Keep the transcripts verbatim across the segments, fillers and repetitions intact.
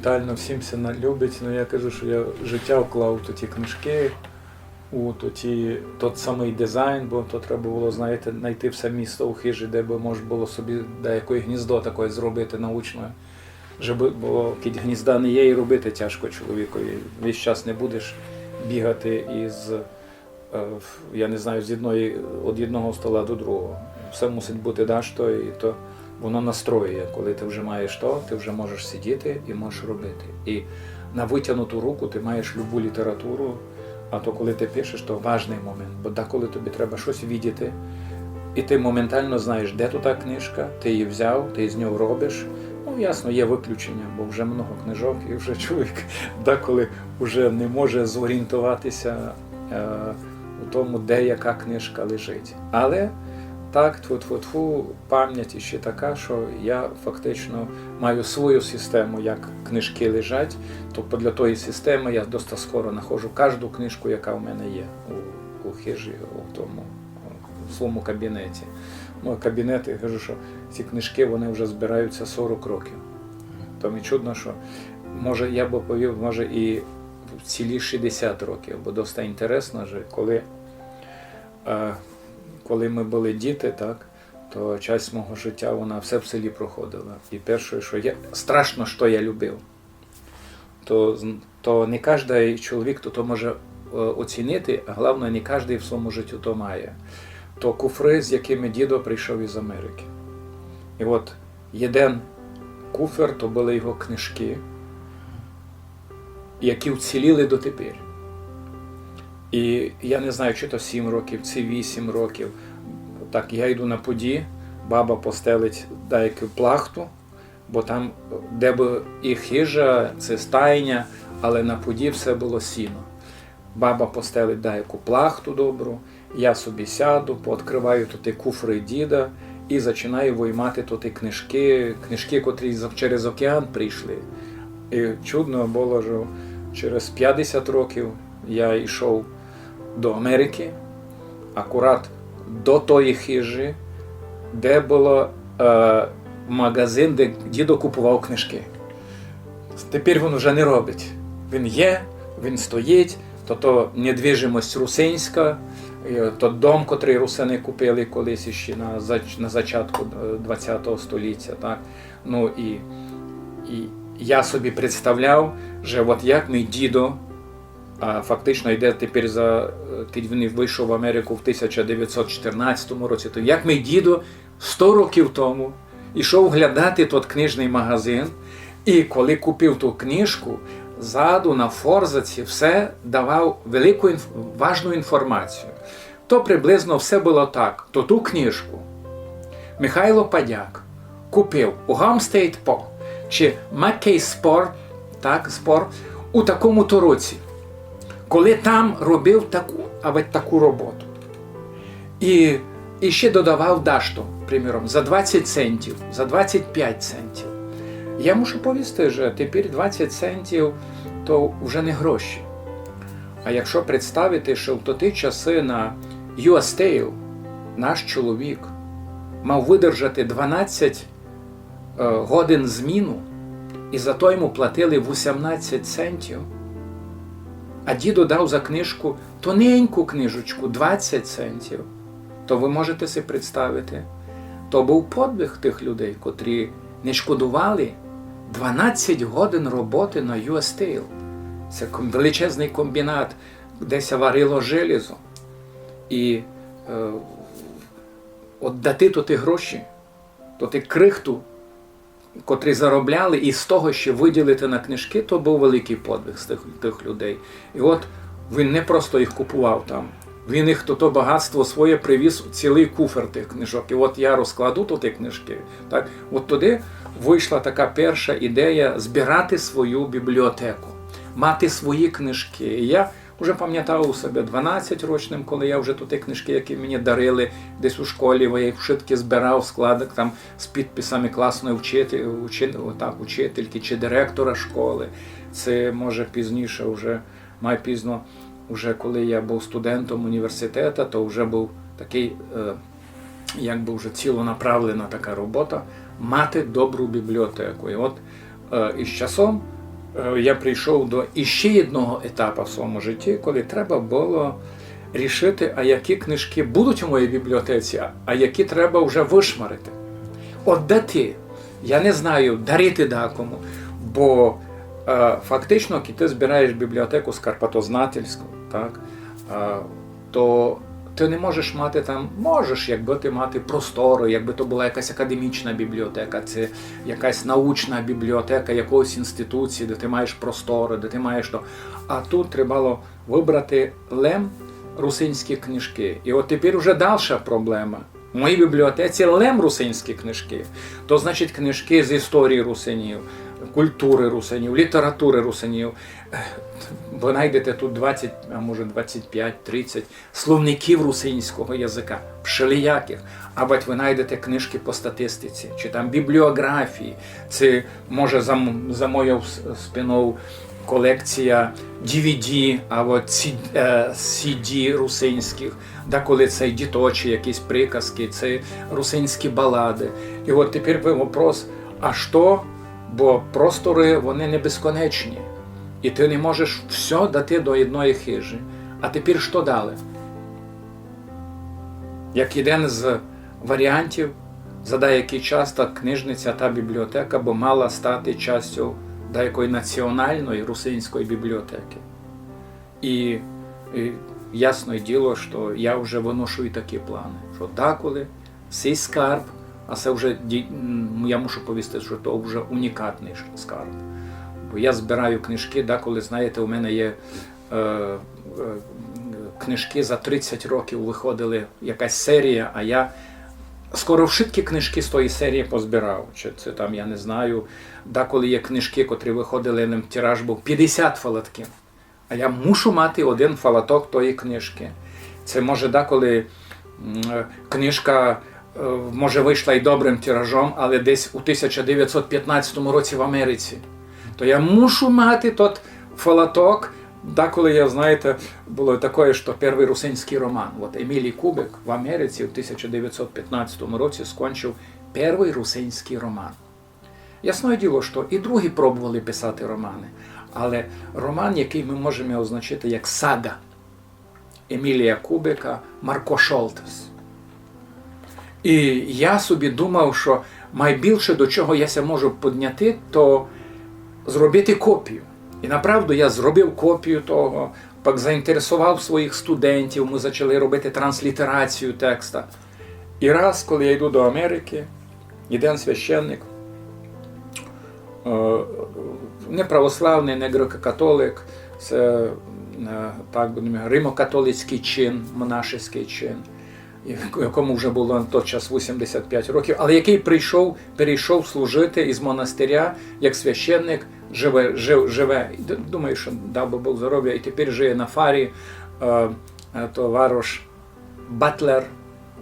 Тотално всім ся на-, любить, но я кажу, што я життя вклав у тоті книжкы, у тоті, тот самый дизайн, бо то треба было, знаєте, найти все місто у хижі, де бы мож было собі даякоє гніздо такоє зробити научне. Же бы, бо кідь гнізда не є, і робити тяжко чоловікові. Весь час не будеш бігати із, е, в-, я не знаю, з єдної, од єдного стола до другого. Все мусить быти дашто, і то воно настроює. Коли ты вже маєш то, ты вже можеш сидіти і можеш робити. І на вытягнуту руку ты маєш любу літературу, а то, коли ты пишеш, то важный момент, бо деколи тобі треба штось видіти, і ты моментално знаєш, де то та книжка, ты її взяв, ты з ньов робиш. Ну, ясно, є выключеня, бо вже много книжок, і вже чоловік деколи вже не може зорієнтовати ся, е, у тому, де яка книжка лежить. Але так, тьфу-тьфу-тьфу, память іщи така, што я фактично маю свою систему, як книжкы лежать, то для тої системы я доста скоро находжу кажду книжку, яка в мене є у, у хижі, у тому, у своєму кабінеті. Ну, кабінет, я кажу, што ці книжкы, вони вже збираються сорок років. То мені чудно, што, може, я бы повів, може, і в цілі шістдесят років, бо доста інтересно, же коли, е, коли мы были діти, так, то часть мого життя, вона все в селі проходила. І перше, што я, страшно, што я любив, то з-, то не каждый чоловік то, то може, е, оцінити, а главне, не каждый в своєму житті то має. То куфры, з якыми дідо прийшов із Америкы. І от єден куфер, то были його книжкы, які вціліли дотепер. І я не знаю, ци то сім років, ци вісім років. Так, я йду на поді, баба постелить даяку плахту, бо там, де бы і хижа, ци стайня, але на поді все было сіно. Баба постелить даяку плахту добру, я собі сяду, пооткрываю тоты куфры діда і зачинаю выймати тоты книжкы, книжкы, котрі з-, через океан прийшли. І чудно было, што через пятдесят років я йшов до Америкы, акурат до тої хижі, де было, е, магазин, де дідо купував книжкы. Тепер він уже не робить. Він є, він стоїть, то, то недвижимость русинська, е, то дом, котрый русины купили колись іщи на зач-, на зачатку, е, двадцятого століття, так? Ну і, і я собі представляв, же от як мій дідо, а фактично йде тепер за, е, кідь він вийшов в Америку в тисяча девятсот чотирнадцятому році, то як мій дідо сто років тому йшов глядати тот книжный магазин, і коли купив ту книжку, ззаду на форзаці все давав велику інф-, важну інформацію. То приблизно все было так. То ту книжку Михайло Падяк купив у Гамстейт По чи Маккей Спор, так, Спор, у такому-то році, коли там робив таку, а ведь таку роботу. І, і ще додавав дашто, приміром, за двадцять центів, за двадцять пять центів. Я мушу повісти, же тепер двадцять центів то вже не гроші. А якщо представити, що в тоті часи на U S Steel наш чоловік мав выдержати дванадцять, е, годин зміну, і за то йому платили вісімнадцять центів, а дідо дав за книжку тоненьку книжечку, двадцять центів, то вы можете си представити, то быв подвиг тых людей, котрі не шкодували дванадцять годин роботы на U S Steel. Се ком-, величезный комбінат, де ся варило желізо. І, е, оддати тоты гроші, тоты крихту, котрі заробляли, і з того ще выділити на книжкы, то быв великый подвиг з тых, тых людей. І от він не просто їх купував там, він їх, то, то багатство своє привіз, цілый куфер тых книжок. І от я розкладу тоты книжкы. Так? От туды вийшла така перша ідея збирати свою бібліотеку, мати свої книжкы. І я уже памнятав у себе дванадцятьрочным, коли я вже тоты книжкы, які мені дарили десь у школі, я їх вшыткі збирав, складав там з підписами класної вчитель-, учи-, так, учительки чи директора школы. Се, може, пізніше вже, май пізно, уже коли я быв студентом університета, то вже быв такый, е, якбы вже цілонаправлена така робота, мати добру бібліотеку. І от, е, із часом Е, я прийшов до іще одного етапу в своєму житті, коли треба було рішити, а які книжки будуть у моїй бібліотеці, а- а які треба вже вишмарити. Отдати, я не знаю, дарити декому, бо е, фактично, коли ти збираєш бібліотеку скарпатознательську, так, е, то ти не можеш мати там, можеш, якби ти мати простору, якби то була якась академічна бібліотека, це якась научна бібліотека якоїсь інституції, де ти маєш простору, де ти маєш то. А тут треба було вибрати лем русинські книжки. І от тепер вже дальша проблема. В моїй бібліотеці лем русинські книжки. То значить книжки з історії русинів, культури русинів, літератури русинів. Е, ви знайдете тут двадцять, а може двадцять пять, тридцять словників русинського язика, вшеліяких. Або ви знайдете книжки по статистиці, чи там бібліографії, чи, може, за, м- за моєю с- спиною колекція D V D, або ці- е, C D русинських, деколи це діточі якісь приказки, це русинські балади. І от тепер ви вопрос, а що? Бо простори, вони не безконечні. І ти не можеш все дати до одної хижі. А тепер що далі? Як один з варіантів, за деякий час та книжниця, та бібліотека би мала стати частю деякої національної русинської бібліотеки. І, і ясне діло, що я вже виношу і такі плани, що деколи сей скарб, а це вже ді- м, я мушу повісти, що то вже унікатний ш- скарб. Бо я збираю книжки, деколи, знаєте, у мене є е, е, книжки за тридцять років виходили, якась серія, а я скоро всі книжки з тої серії позбирав. Чи це там, я не знаю, деколи є книжки, котрі виходили, ним тираж був пятдесят фалатків. А я мушу мати один фалаток тої книжки. Це може деколи м, е, книжка, е, може, вийшла і добрим тиражом, але десь у тисяча девятсот пятнадцятому році в Америці. То я мушу мати тот фалаток. Деколи я, знаєте, було таке, що перший русинський роман. От Емілій Кубик в Америці в тисяча девятсот пятнадцятому році скончив перший русинський роман. Ясне діло, що і другі пробували писати романи, але роман, який ми можемо означити як сага Емілія Кубика, Марко Шолтес. І я собі думав, що найбільше, до чого я ся можу підняти, то зробити копію. І направду я зробив копію того, пак заінтересував своїх студентів, ми почали робити транслітерацію текста. І раз, коли я йду до Америки, один священник, е, не православний, не греко-католик, це, е, так будемо, римокатолицький чин, монашеський чин, якому вже було на той час вісімдесят пять років, але який прийшов, перейшов служити із монастиря як священник, живе, жив, живе. І д- думаю, що дав би Бог здоров'я, і тепер жиє на фарі, е, е, то варош Батлер,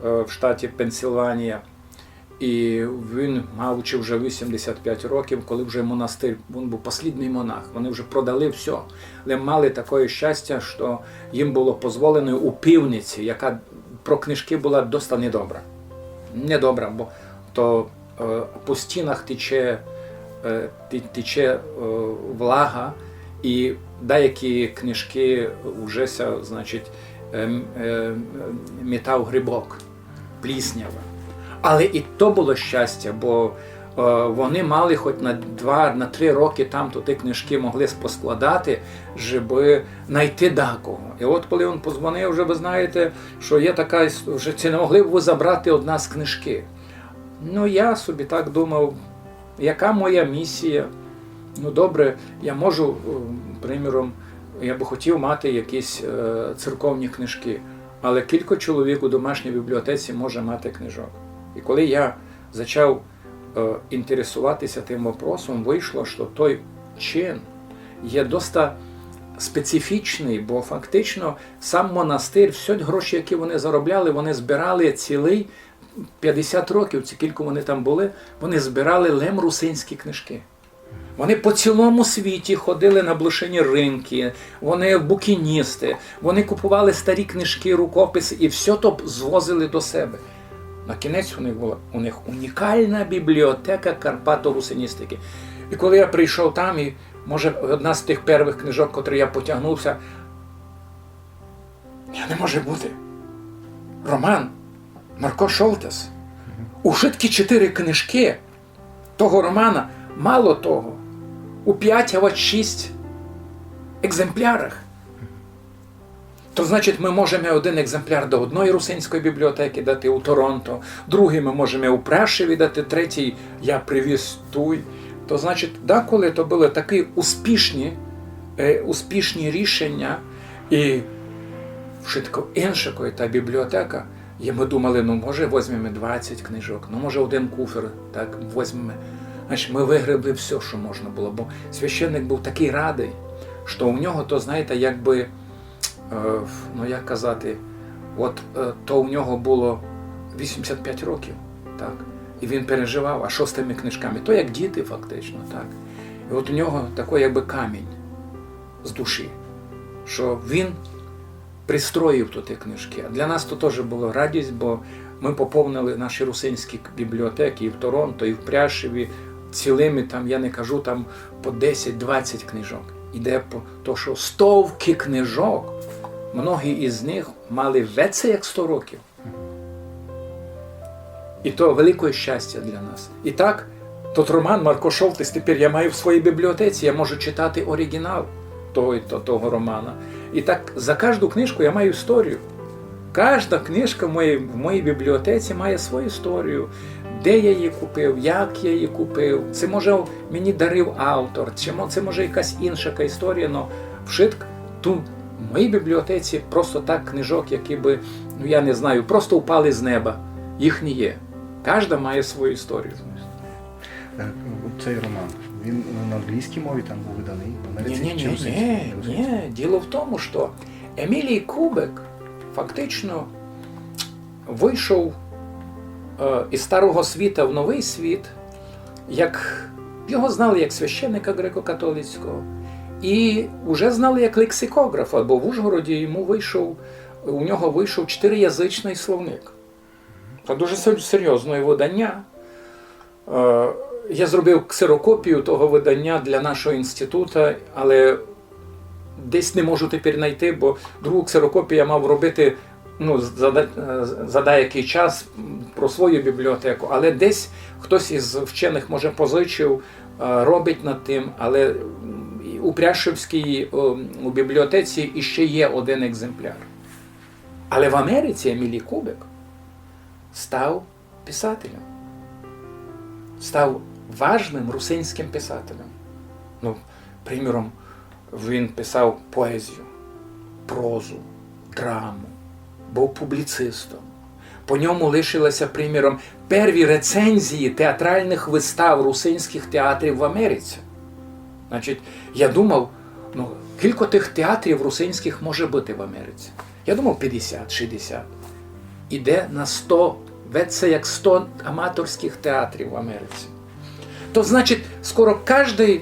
е, в штаті Пенсильванія. І він, маючи вже вісімдесят пять років, коли вже монастир, він був послідний монах, вони вже продали все, але мали таке щастя, що їм було дозволено у пивниці, яка про книжки була доста недобра. Недобра, бо то е, по стінах тече, е, те- тече е, влага, і деякі книжки вже ся, значить, е, м- е, мітав грибок, пліснява. Але і то було щастя, бо е, вони мали хоч на два, на три роки там то ті книжки могли поскладати, щоб знайти декого. І от коли він позвонив, вже ви знаєте, що є така іс- вже чи не могли б ви забрати од нас книжки? Ну, я собі так думав, яка моя місія? Ну, добре, я можу, е, приміром, я би хотів мати якісь е, церковні книжки, але кілько чоловік у домашній бібліотеці може мати книжок? І коли я почав е, інтересуватися тим вопросом, вийшло, що той чин є доста специфічний, бо фактично сам монастир, всі гроші, які вони заробляли, вони збирали цілий пятдесят років, ці кілько вони там були, вони збирали лем русинські книжки. Вони по цілому світі ходили на блошині ринки, вони букіністи, вони купували старі книжки, рукописи і все то звозили до себе. На кінець у них була у них унікальна бібліотека карпаторусиністики. І коли я прийшов там, і може, одна з тых первых книжок, котры я потягнув ся, не може быти. Роман Марко Шолтес. У вшыткі чотыри книжкы того романа, мало того, у пять або шість екземплярах. То значить, мы можеме один екземпляр до одної русинської бібліотекы дати у Торонто, другый мы можеме у Пряшеві дати, третій я привіз туй. То значить, деколи то были такі успішні, е, успішні рішеня, і вшытко інше, коли та бібліотека, і мы думали, ну, може, возьмеме двадцять книжок, ну, може, один куфер, так, возьмеме. Значить, мы выгребли всьо, што можна было, бо священник быв такый радый, што у нього то, знаєте, якбы, е, ну, як казати, от, е, то у нього было вісімдесят пять років, так, і він переживав, а што з тыма книжками? То як діти, фактично, так. І от у нього такый якбы камінь з душі, што він пристроїв туй ті книжкы. А для нас то тоже была радість, бо мы поповнили наші русинські бібліотекы і в Торонто, і в Пряшеві цілыми, там, я не кажу, там по десять-двадцять книжок. Іде по то, што стовкы книжок, многі із них мали веце як сто років. І то велике щастя для нас. І так, тот роман Марко Шолтес тепер я маю в своїй бібліотеці, я можу читати оригінал того, то-, того романа. І так за кажду книжку я маю історію. Кажда книжка в моїй, в моїй бібліотеці має свою історію. Де я її купив, як я її купив, ци, може, мені дарив автор, ци мо-, ци, може, якась інша історія, но вшытк ту в моїй бібліотеці просто так книжок, які бы, ну, я не знаю, просто впали з неба. Їх не є. Кажда має свою історію. Е, Цей роман, він на англійській мові там був виданий, в Америці чи русинській? Ні, ні, ні, ні. Діло в тому, што Емілій Кубик фактично вийшов, е, із старого світа в новий світ, як його знали як священника греко-католицького, і вже знали як лексикографа, бо в Ужгороді йому вийшов, у нього вийшов чотириязичний словник. Це дуже сер-, серйозне видання. Е, я зробив ксерокопію того видання для нашого інституту, але десь не можу тепер знайти, бо другу ксерокопію я мав робити, ну, за де-, е, за деякий час, м, про свою бібліотеку. Але десь хтось із вчених, може, позичив, е, робить над тим, але, м, і у Пряшевській, е, у бібліотеці іще є один екземпляр. Але в Америці Емілій Кубик став писателем. Став важным русинськым писателем. Ну, приміром, він писав поезію, прозу, драму, быв публіцистом. По ньому лишилися, приміром, перві рецензії театральных вистав русинськых театрів в Америці. Значить, я думав, ну, кілько тых театрів русинськых може быти в Америці? Я думав, пятдесят, шістдесят. Іде на сто, веце як сто аматорськых театрів в Америці. То значить, скоро каждый,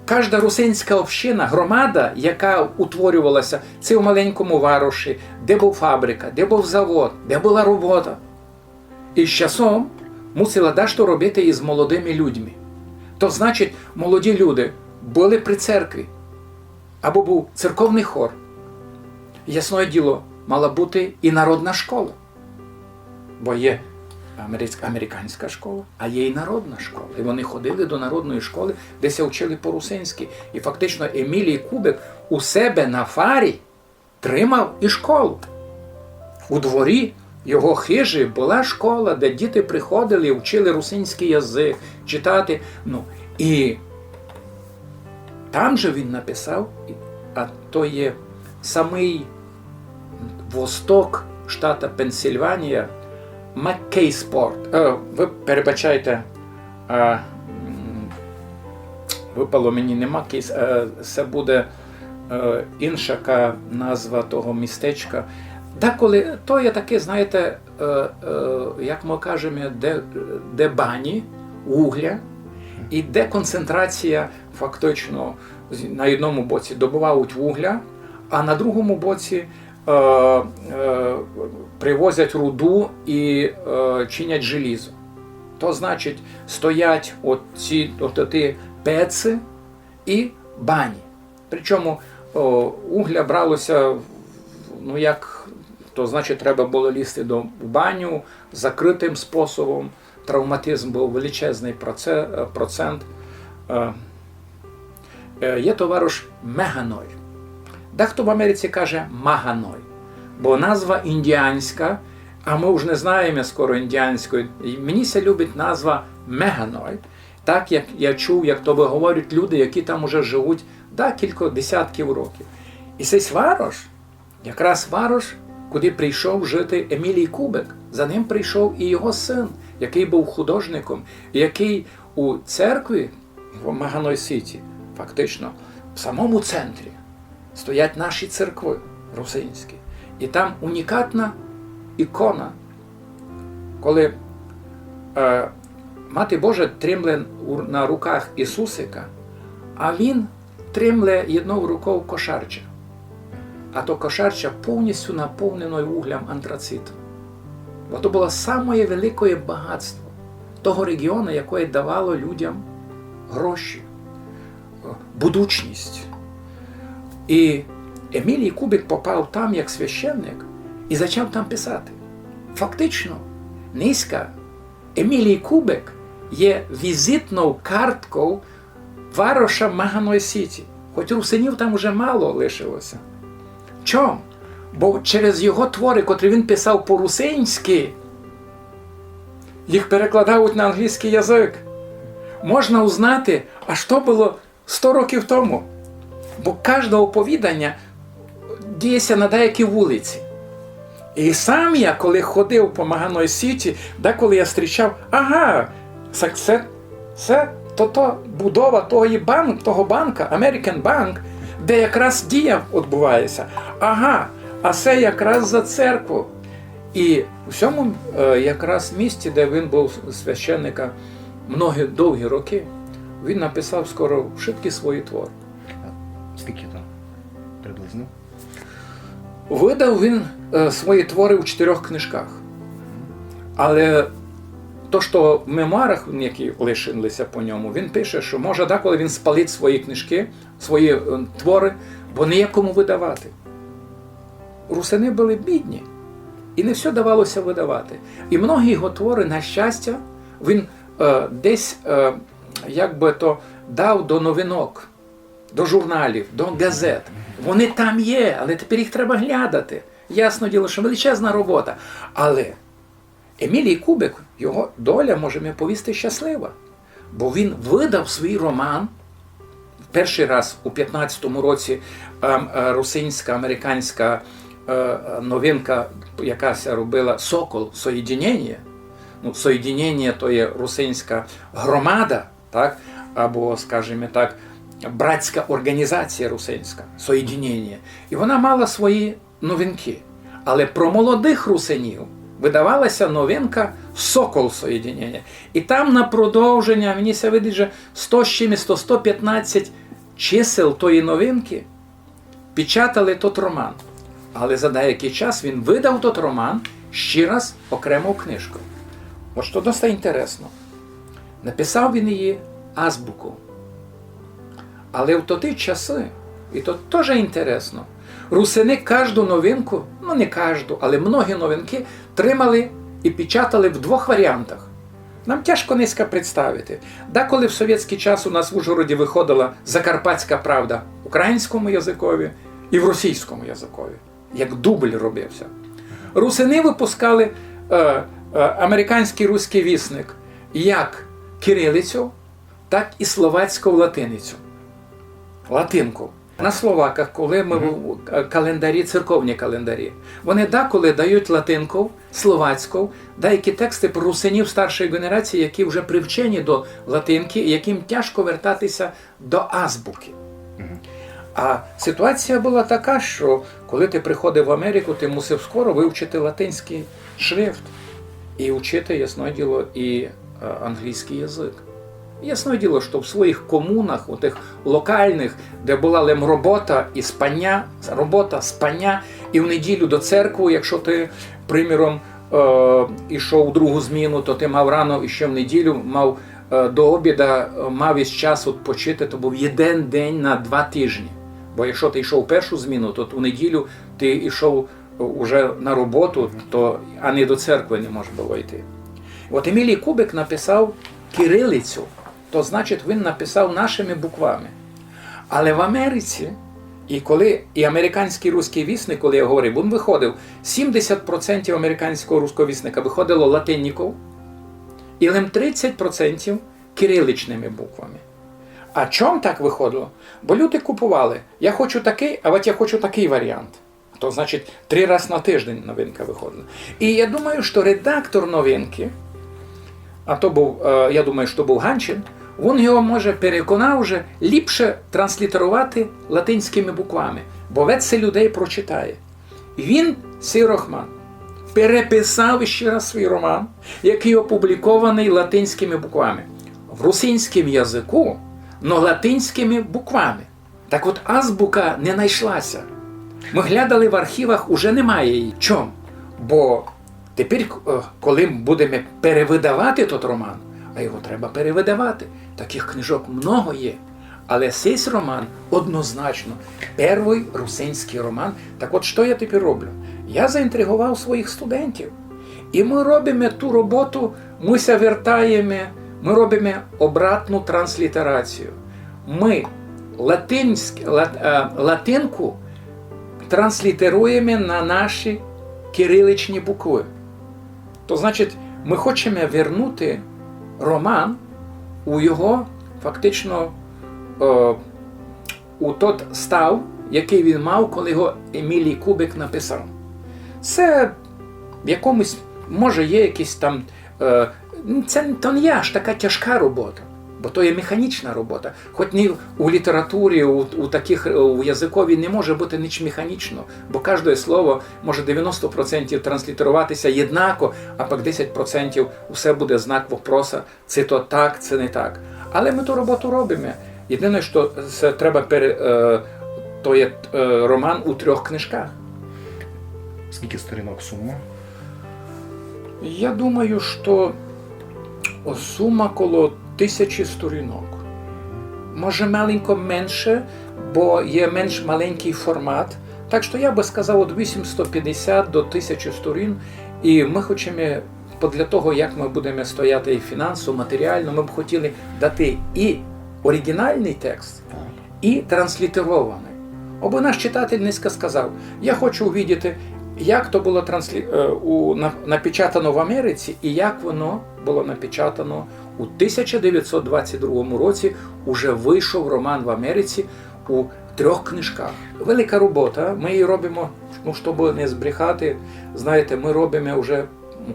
кажда русинська община, громада, яка утворювалася, ци в маленькому вароші, де быв фабрика, де быв завод, де была робота. І з часом мусила дашто робити із молодыми людьми. То значить, молоді люди были при церкві, або быв церковный хор. Ясне діло, мала быти і народна школа. Бо є америць-, американська школа, а є і народна школа. І вони ходили до народної школи, де ся вчили по-русинськи. І фактично Емілій Кубик у себе на фарі тримав і школу. У дворі його хижі была школа, де діти приходили, вчили русинськый язык, читати. Ну, і там же він написав, а то є самый восток штата Пенсільванія, Маккейспорт. Е, вы перебачайте, е, м, выпало мені не Маккейс, е, се буде, е, інша ка-, назва того містечка. Деколи то є таке, знаєте, е, е, як мы кажеме, де, де бані, вугля, і де концентрація фактично з-, на одному боці добывають вугля, а на другому боці, е, е, привозять руду і, е, чинять желізо. То значить, стоять от ці, от ті пеці, і бані. Причому, о, угля бралося, ну, як, то значить, треба было лізти до, в баню закрытым способом. Травматизм быв величезный проце-, е, процент. Е, е, є то варош Меганой. Дехто в Америці каже Маганой, бо назва індіанська, а мы уж не знаєме скоро індіанської. І мені ся любить назва Меганой, так як я чув, як то выговорюють люди, які там уже живуть декілька десятків років. І сесь варош, якраз варош, куды прийшов жити Емілій Кубик. За ним прийшов і його син, якый быв художником, і якый у церкві в Маганой-Сіті, фактично, в самому центрі, стоять наші церкви русинські. І там унікатна ікона, коли, е, Мати Божа тримле у, на руках Ісусика, а він тримле єднов руков кошарча. А то кошарча повністю наповнено углям антрациту. Бо то было самоє великоє багатство того регіону, якоє давало людям гроші, е, будучність. І Емілій Кубик попав там як священник і зачав там писати. Фактично, нынька Емілій Кубик є візитнов картков вароша Маганой-Сіті, хоть русинів там уже мало лишилося. Чом? Бо через його творы, котрі він писав по-русинськи, їх перекладають на англійськый язык. Можна узнати, а што было сто років тому. Бо кажде оповіданя діє ся на деякій улици. І сам я, коли ходив по Маганой-Сіті, деколи я зустрічав, ага, се, се, се то, то будова того і банк, того банка, American Bank, де якраз дія відбувається. Ага, а се якраз за церкву. І в сьому, е, якраз місці, де він быв священником многі довгі роки, він написав скоро вшыткі свої творы. Скільки там приблизно? Видав він, е, свої творы у чотирьох книжках. Але то, што в мемуарах, які лишилися по ньому, він пише, што, може, деколи він спалить свої книжки, свої, е, творы, бо не є кому видавати. Русины были бідні, і не всьо давалося видавати. І многі його творы, на щастя, він, е, десь, е, як бы то, дав до новинок, до журналів, до газет. Вони там є, але тепер їх треба глядати. Ясно діло, што величезна робота. Але Емілій Кубик, його доля, можеме повісти, щаслива. Бо він видав свій роман першый раз у пятнадцятому році, ем, е, русинська, американська, е, новинка, яка ся робила, «Сокол», «Соєдінєння». Ну, «Соєдінєння» то є русинська громада, так? Або, скажеме так, братська орґанізація русинська, «Соєдінєння». І вона мала свої новинки. Але про молодых русинів видавалася новинка «Сокол», «Соєдінєння». І там на продовженя, мені ся видить, же сто з чимось, сто, сто пятнадцять чисел тої новинки печатали тот роман. Але за деякый час він видав тот роман ще раз окремов книжков. От што доста інтересно. Написав він її азбуку. Але в тоті часы, і то тоже інтересно, русины кажду новинку, ну, не кажду, але многі новинки тримали і печатали в двох варіантах. Нам тяжко нынька представити. Деколи в совєтськый час у нас в Ужгороді выходила «Закарпатська правда» в українському языкові і в російському языкові, як дубль робився. Русины выпускали, е, е, американськый «Руськый вісник» як кирилицю, так і словацьку латиницю. Латинку. На Словаках, коли мы в, е, календарі, церковні календарі, вони деколи дають латинку, словацьку, деякі тексты про русинів старшої ґенерації, які вже привчені до латинки і яким тяжко вертатися до азбуки. А ситуація была така, што коли ти приходив в Америку, ти мусив скоро вивчити латинськый шрифт і вчити, ясне діло, і, е, англійськый язык. Ясне діло, што в своїх комунах, у тих локальных, де была лем робота і спаня, робота, спаня, і в неділю до церкви, якщо ти, приміром, е, ішов у другу зміну, то ти мав рано і ще в неділю мав е, до обіда, е, мав ісь час відпочити, то быв єден день на два тыжні. Бо якщо ты йшов першу зміну, то у неділю ты йшов, е, уже на роботу, то, а не до церкви не можна было йти. От Емілій Кубик написав кирилицю, то значить, він написав нашыми буквами. Але в Америці, і коли і американськый руськый вісник, коли я говорив, він выходив, сімдесят процентів американського руського вісника выходило латинников, і лем тридцять процентів кириличными буквами. А чом так выходило? Бо люди купували: я хочу такый, а от я хочу такый варіант. То значить, три раз на тыждень новинка выходила. І я думаю, што редактор новинкы, а то быв, е, я думаю, што быв Ганчин, він його, може, переконав уже ліпше транслітеровати латинськыми буквами, бо вец се людей прочитає. Він, сей Рохман, переписав іщи раз свій роман, якый опублікованый латинськыми буквами. В русинськім языку, но латинськыми буквами. Так от азбука не найшла ся. Мы глядали в архівах, уже немає її. Чом? Бо тепер, е, коли будеме перевыдавати тот роман, а його треба перевыдавати, такых книжок много є. Але сись роман однозначно первый русинськый роман. Так от, што я тепер роблю? Я заінтриговав своїх студентів. І мы робиме ту роботу, мы ся вертаєме, мы робиме обратну транслітерацію. Мы латинськ-, лат-, е, латинку транслітеруєме на наші кириличні буквы. То значить, мы хочеме вернути роман у його фактично, е, у тот став, якый він мав, коли його Емілій Кубик написав. Се в якомусь, може, є якісь там, е, се, то не є аж така тяжка робота, бо то є механічна робота. Хоть не у літературі, у, у такых, е, у языкові не може быти ніч механічно, бо каждоє слово може девяносто процентів транслітеровати ся єднако, а пак десять процентів усе буде знак вопроса, ци то так, ци не так. Але мы ту роботу робиме. Єдине, што се треба пере-, е, то є, е, роман у трьох книжках. Скільки сторінок сума? Я думаю, што сума коло тисячі сторінок. Може, маленько менше, бо є менш маленькый формат. Так што я бы сказав, од вісімсот пятдесят до тисячі сторін. І мы хочеме, для того, як мы будеме стояти і фінансово, матеріално, мы б хотіли дати і оріґіналный текст, і транслітерованый. Обы наш читатель днеска сказав: я хочу увидіти, як то было транслі-, е, у, на-, напечатано в Америці і як воно было напечатано у тисяча девятсот двадцять другому році. Уже вышов роман в Америці у трьох книжках. Велика робота, мы її робиме, ну, штобы не збрехати, знаєте, мы робиме уже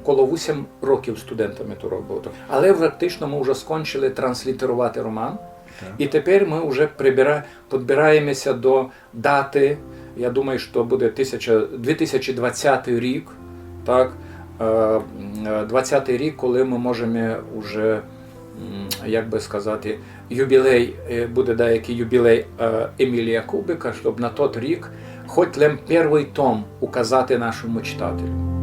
коло вісім років з студентами ту роботу. Але фактично мы вже скончили транслітеровати роман. Так. І тепер мы вже прибира-, підбираємося до даты. Я думаю, што буде тисяча, дві тисячі двадцятый рік, так, е, м, е, двадцятый рік, коли мы можеме уже, м, як бы сказати, юбілей, е, буде даякый юбілей, е, Емілія Кубика, щоб на тот рік хоть лем первый том указати нашому читателю.